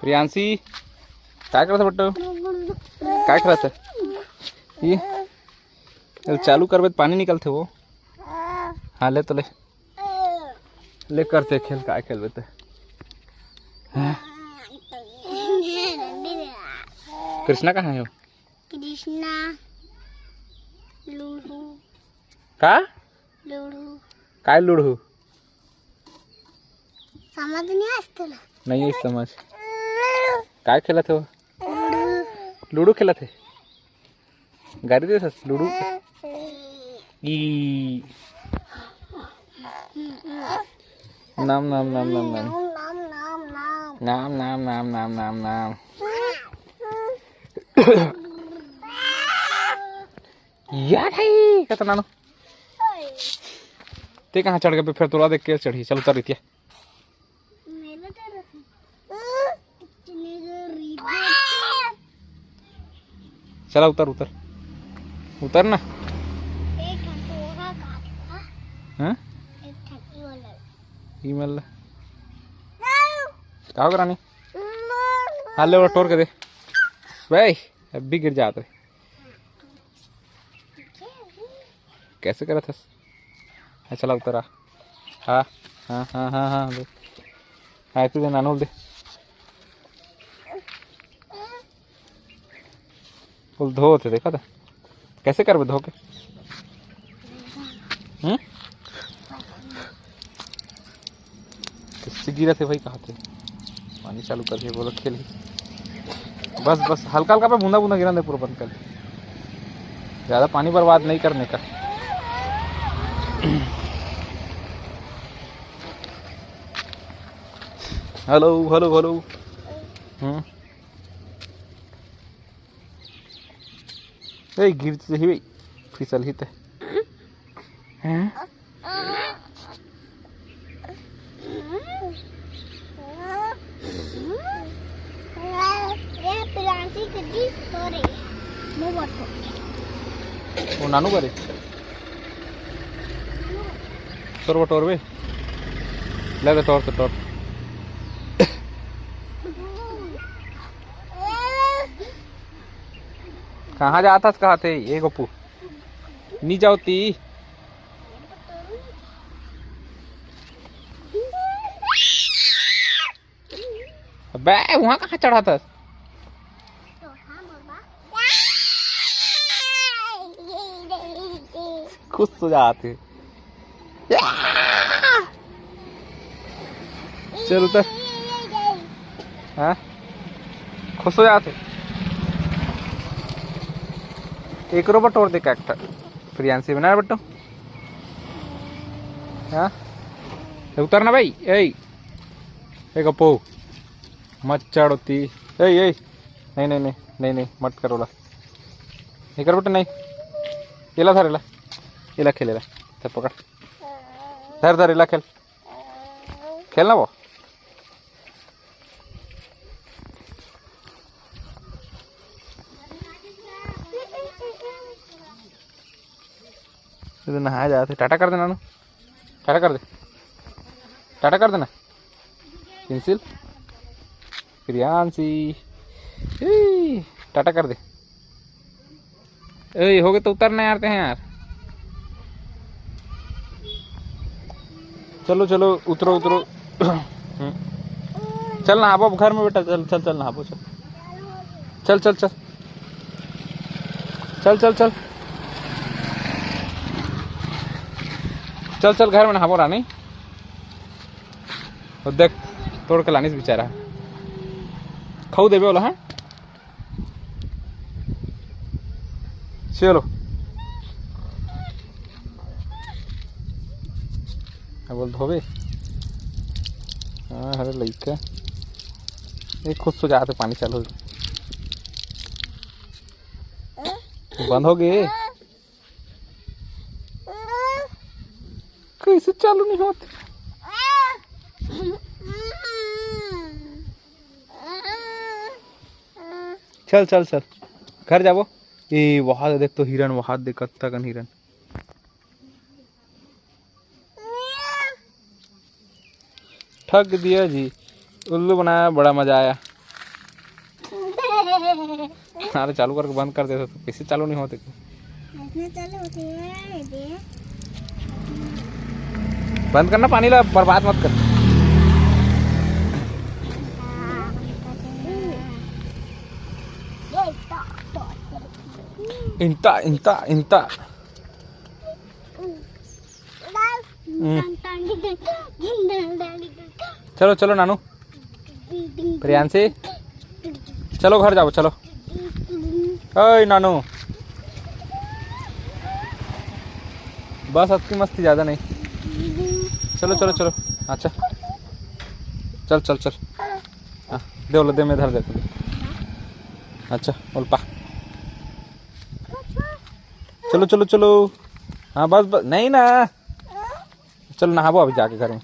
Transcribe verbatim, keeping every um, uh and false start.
प्रियांशी, काय करत हे बेटा? काय करत हे? ये, ये चालू करबे त पानी निकलथे वो। हाँ, ले तो ले। ले करथे खेल, काय खेलबे ते? हाँ? कृष्णा कहाँ हे वो? कृष्णा, लूडो। का? लूडो। काय लूडो? समझ नहीं आस तोला? नहीं आस समझ। काय खेलत हे वो? लूडो। लूडो खेलत हे? गाड़ी दे सस, लूडो। ई। नाम, नाम, नाम, नाम, नाम। नाम, नाम, नाम, नाम, नाम। यार है, कतना नो। ते कहाँ चढ़ गए? फिर तोला देख के चढ़ी। चल उतर रितिया। चला उतर, उतर, उतर ना। हाँ? ई मल्ला। का हो रानी? हाँ, ले वो टोर के दे। भाई, अब भी गिर जात रहे। कैसे करत हस? हाँ, चला उतर आ। हाँ, हाँ, हाँ, हाँ, हाँ, दे। हाँ, तू दे नानू दे। फूल धोत हे, देखा था? कैसे करबे धो के? हम्म? किससे गिरा थे भाई, कहाँ थे? पानी चालू कर दिया, बोलो खेल ही। बस, बस, हल्का हल्का पे बूंदा बूंदा गिरा दे, पूरा बंद कर। ज़्यादा पानी बर्बाद नहीं करने का। Hello, hello, hello. हम्म। ए, गिर तो जही भाई, फिसल ही ते। हैं? ये प्रियांशी की जी सो रही है। वो बहुत वो नानू करे। तोर बटोर बे। ले बे, तोर तो तोर। कहाँ जात हस, कहाँ थे? ए गोपू, नी जाओ ती। अबे, वहाँ कहाँ चढ़ाथस? खुश हो जाते। चल उतर। हाँ? खुश हो जाते। एकरो बटोर दे का एक ठा। प्रियांशी बना बट्टू। हाँ? ए, उतर ना भाई। ए, ए गप्पू। मत चढ़ ओती। ए, ए। नहीं, नहीं, नहीं, नहीं, नहीं, मत कर ओला। नहीं कर बेटा, नहीं। एला धर, एला। एला खेल, एला। धर, पकड़। धर, धर, एला खेल। खेल ना वो। ये तो नहाए जाते। टाटा कर देना ना। टाटा कर दे। टाटा कर देना। पेंसिल। प्रियांशी। ए, टाटा कर दे। ए, हो गए तो उतरना यार, ते हैं यार। चलो, चलो, उतरो, उतरो। हम्म। चल नहाबो अब घर में बेटा, चल, चल, चल नहाबो, चल। चल, चल, चल। चल, चल, चल। चल, चल, घर में नहाबो रानी। वो देख, तोड़ के लानिस बेचारा। खाऊ देबे वाला, हाँ? चलो। अब बोल धोबे। हाँ, अरे लइका। ये खुद से जाते पानी चालू हो गया। बंद हो गए। कैसे चालू नहीं होत? चल, चल, चल, घर जाबो। ए, वहाँ देख तो हिरन, वहाँ देख कत्ता कन हिरन। ठग दिया जी, उल्लू बनाया, बड़ा मजा आया। अरे, चालू करके बंद कर देते तो कैसे चालू नहीं होते? इसमें चालू होती है, ये दे। बंद करना, पानी ला बर्बाद मत कर। इंता, इंता, इंता। हम्म। चलो, चलो नानू। प्रियांशी, चलो घर जाओ, चलो। ओए नानू, बस अतकी मस्ती, ज्यादा नहीं। चलो, चलो, चलो। अच्छा, चल, चल, चल। हाँ, दे, ओला दे, मैं धर देता हूँ। अच्छा, ओलपा। चलो, चलो, चलो। हाँ, बस, बस, नहीं ना। चल, नहाबो अभी जाके घर में।